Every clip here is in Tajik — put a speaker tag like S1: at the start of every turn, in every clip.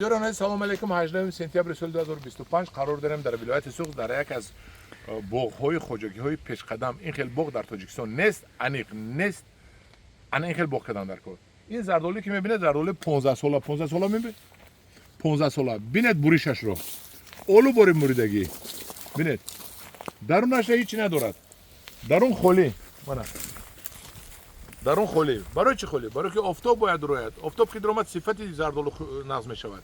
S1: Дӯстони, салом алейкум. 18 сентябри соли 2025 қарор дорем дар вилояти Суғд, дар як аз боғҳои хоҷагиҳои пешқадам. Ин хел боғ дар Тоҷикистон нест, аниқ нест. Ана ин хел боғ кардан дар кор. Ин зардолӣ, ки мебинед, зардоли 15 сола, 15 сола мебинед, 15 сола. Бинед буришашро, олу бори муридагӣ. Бинед, дарунаша ҳеҷ надорад, дарун холӣ. Мана, дарун холӣ. Барои чӣ холӣ? Барои ки офтоб бояд рояд. Офтоб ки даромад, сифати зардолу нағз мешавад.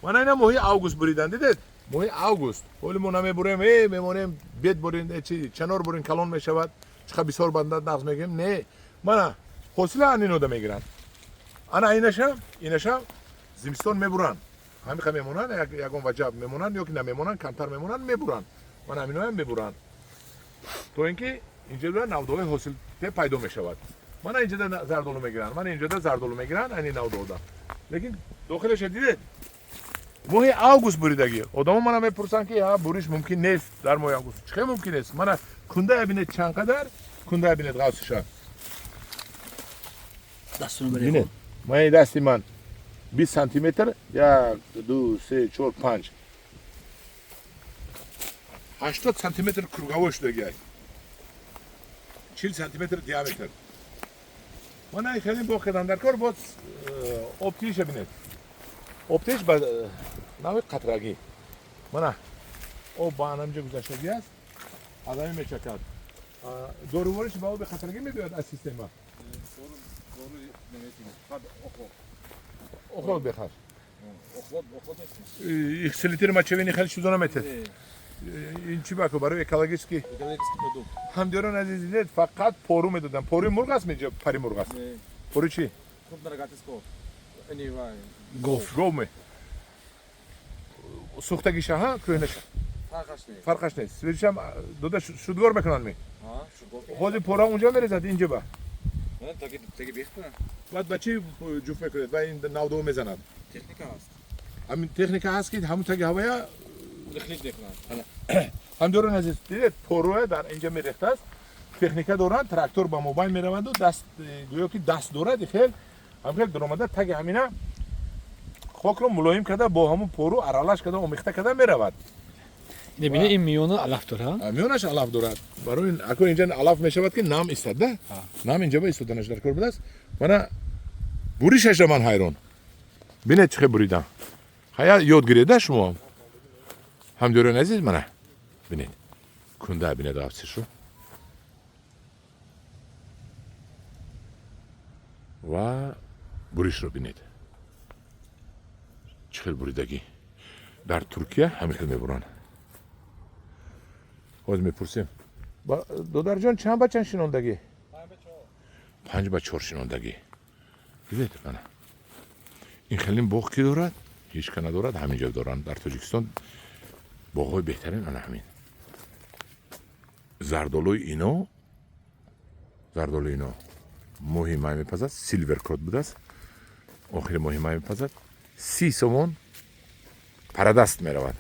S1: Мана, ина моҳи август буридан, дидед, моҳи август. Ҳоли мо намебурем, мемонем, бед бурин, чи чанор бурин, калон мешавад, чиқа бисёр бандад, нағз мегӯем. Не, мана, ҳосила анинода мегиранд. Ана инаша зимистон мебуранд, ҳамиқа мемонанд, ягон ваҷаб мемонанд ё ки намемонанд, камтар мемонанд, мебуранд. Мана, ҳаминоям мебуранд, то ин ки инҷа навдоҳои ҳосилте пайдо мешавад. Мана, инҷода зардолу мегиранд, мана, инҷода зардолу мегиранд, ани навдода. Лекин дохилаша дидед, моҳи август буридагӣ. Одамо мана мепурсанд, ки ҳа, буриш мумкин нест дар моҳи август. Чӣ хел мумкин нест? Мана, кундая бинед, чанд қадар кундая бинед, ғавсиша бинед. Мани дасти ман 20 сантиметр, як, ду, се, чор, панҷ, 80 сантиметр круговой шудагиай, 40 сантиметр диаметр. Мана, хеле боғ кардан дар кор. Боз обтиша бинед, обтиш ба нави қатрагӣ. Мана, об ба анамҷа гузаштагӣ аст, адами мечакад. Дорувориш ба оби қатрагӣ мебиёд аз система. Охлот бехар, селитры мочевины, хеле чизо наметед. Ин чӣ баку барои экологический. Ҳамдиёрон азиз, дидед, фақат пору медодам. Поруи мурғ аст, меҷа пари мурғ аст. Поруи чӣ?
S2: Гов.
S1: Гов ме сӯхтагиша, ҳа, кӯҳнаша.
S2: Фарқаш нест.
S1: Фарқаш нест. Свежишам дода шудгор мекунанд ми? Ҳозир пора унҷа мерезад, инҷа ба баъд ба чӣ ҷуфт мекунед ва ин навдоо мезанад?
S2: Техника ҳаст.
S1: Ҳамин техника ҳаст, ки ҳамун таги ҳавая
S2: Лихлик мекунанд.
S1: Ҳамдиёрон азиз, дидед, поруя дар инҷа мерехтааст. Техника доранд, трактор ба мобайн мераванду даст, гӯё ки даст дорад, хел ҳамхел даромада, таги ҳамина хокро мулоим карда, бо ҳамун пору аралаш карда, омехта карда меравад.
S3: Бибинед, ин миёна алаф дорад.
S1: Миёнаш алаф дорад. Барои ако инҷа алаф мешавад, ки нам истад да, нам инҷа ба истоданаш дар кор будааст. Мана, буришаша ман ҳайрон. Бинед, чӣ хел буридам. Ҳая, ёд гиред шумо, ҳамдиёрони азиз. Мана, бинед, кунда бинед, ғафсишу ва буришро бинед, чӣ хел буридагӣ. Дар Туркия ҳамин хел мебуранд. Ҳозир мепурсем. Додарҷон, чанд ба чанд шинондагӣ? 5 ба 4 шинондагӣ. Дидед, мана, ин хелин боғ ки дорад? Ҳеҷ ка надорад, ҳамин ҷо доранд. Дар Тоҷикистон боғҳои беҳтарин ана ҳамин. Зардолуи ино, зардолуи ино моҳи май мепазад, Силвер Код будааст, охири моҳи май мепазад, 30 сомон парадаст меравад.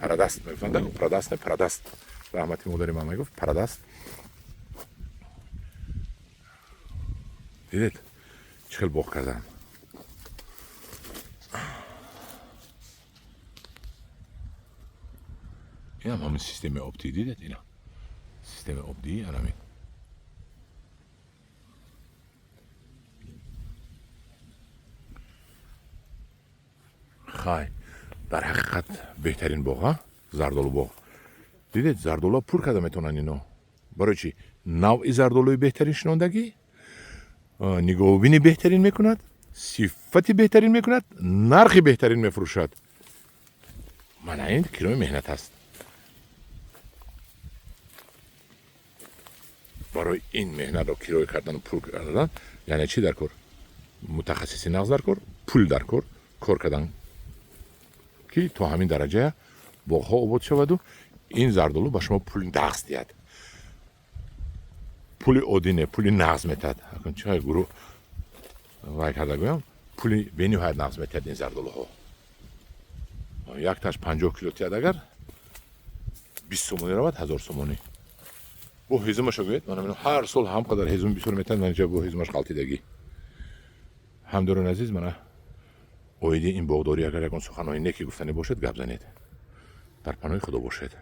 S1: Парадаст мегуфтанд, парадаст не, парадаст. Раҳмати модари ман мегуфт парадаст. Дидед, чӣ хел боғ кардам. Инам ҳамин системаи обдиҳӣ, дидед, ина системаи обдиҳӣ анамин. Хай, дар ҳақиқат беҳтарин боғ, а, зардолу боғ. Дидед, зардолуа пур карда метавонанд ино. Барои чӣ? Навъи зардолуи беҳтарин шинондагӣ, нигоҳубини беҳтарин мекунад, сифати беҳтарин мекунад, нархи беҳтарин мефурӯшад. Мана, ин кирои меҳнат аст. Барои ин меҳнатро кироя кардану пул кардан, яъне чӣ дар кор? Мутахассиси нағз дар кор, пул дар кор, кор кардан, ки то ҳамин дараҷа боғҳо обод шаваду ин зардолу ба шумо пули нағз диҳад. Пули оддӣ не, пули нағз метаҳад. Чӣ гурӯҳ вай карда гӯям, пули бениҳоят нағз метиҳад ин зардолуҳо. Якташ 50 кило тиҳад, агар 20 сомонӣ равад, 1000 сомонӣ. Бо ҳезумаша гӯед, мана, ҳар сол ҳам қадар ҳезум бисёр метиҳад. Ман инҷа бо ҳезумаш ғалтидагӣ. Ҳамдорони азиз, мана. Оиди ин боғдорӣ агар ягон суханҳои неки гуфтанӣ бошед, гап занед. Дар паноҳи Худо бошед.